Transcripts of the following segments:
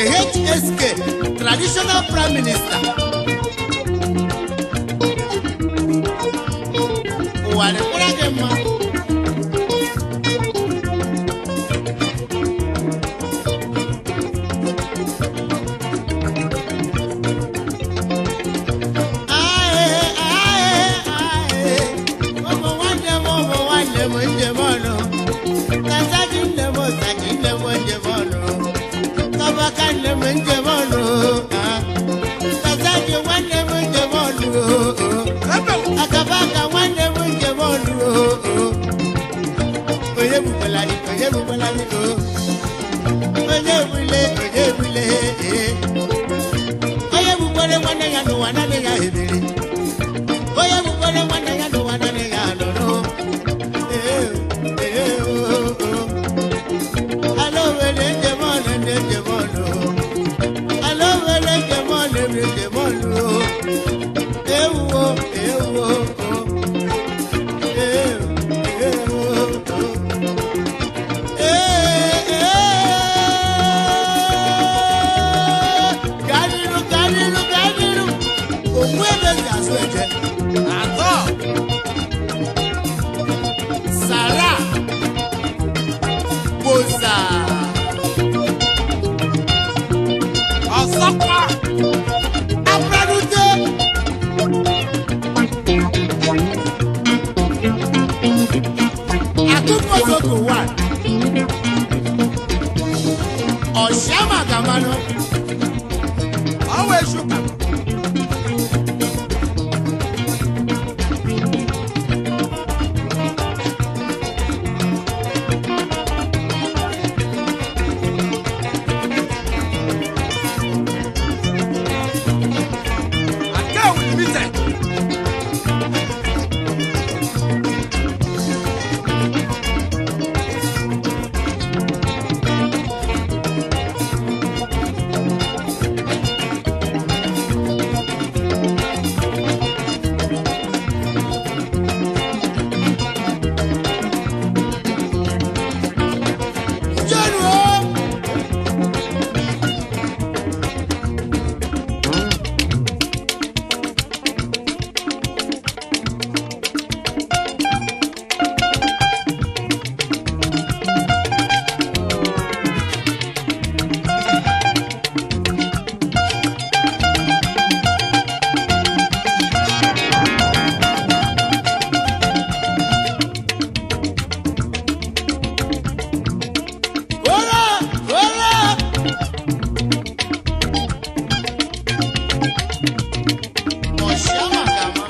HSK Traditional prime minister. Ụwa dịkwara gị mma. Ae, ae, ae. Ụmụ nwanne m, ụmụ nwanne m, njem ọnụ. Kasaji nne m, saji nne m, njem ọnụ. Kabaka nne m, njem ọnụ. Ah. Kasaji nwanne m, njem ọnụ. Akabaka nwanne m, njem ọnụ. Onye gbukwala gị, onye gbukwala gị, oh. Onye egbule, onye egbule, eh. Onye gbukwere nwanne ya n'ụwa naanị ya ebiri. Onye gbukwere nwanne ya n'ụwa naanị ya nọrọ. Ee, ee, oo, oo. Ala Owere njem ọnụ, ndị njem ọnụ. Ala Owere njem ọnụ, ndị njem ọnụ. Ewuwo, ewuwo, oo. Ee, ee, oo, oo. Ee, ee. Gaa n'iru, gaa n'iru, gaa n'iru. Okwu ebe ji azụ eje. Atọ. Sara Boza. Ọzọkwa. Apradute. Akụkọsoko one. Ọ̀ṣàmàgàmanụ. Ọwa eshuka. Akewu Limited. Jẹ́nu o. Ora! Ora! Ọ̀ṣàmàgàmá.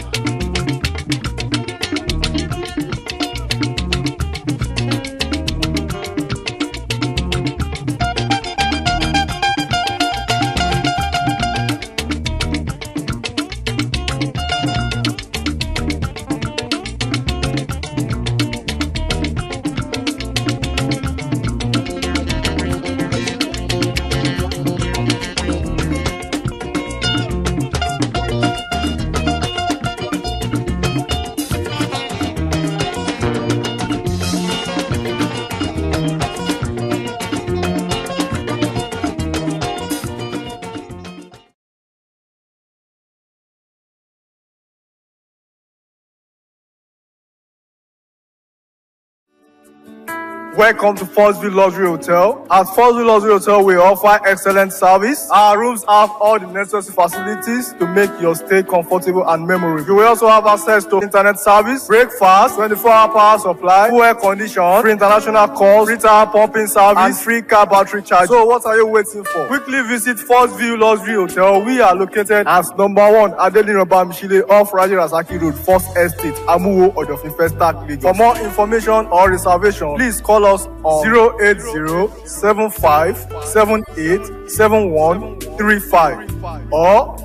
Welcome to Forestville Luxury Hotel. At Forestville Luxury Hotel, we offer excellent service. Our rooms have all the necessary facilities to make your stay comfortable and memorable. You will also have access to internet service, breakfast, 24-hour power supply, full air condition, free international calls, free tire pumping service, and free car battery charge. So what are you waiting for? Quickly visit Forestville Luxury Hotel. We are located at number 1 Adeline Bamishile off Raji Rasaki Road, First Estate, Amuwo, Odofin Festac, Lagos. For more information or reservation, please call us on 080-7578-7135 or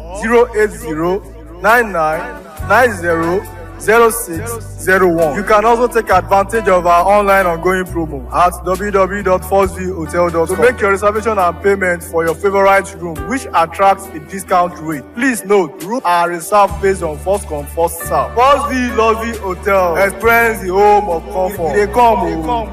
080-9990-0601. You can also take advantage of our online ongoing promo at www.4zhotel.com to make your reservation and payment for your favorite room, which attracts a discount rate. Please note, rooms are reserved based on first come, first serve. Forestville Luxury Hotel, experience the home of comfort. They come, oh.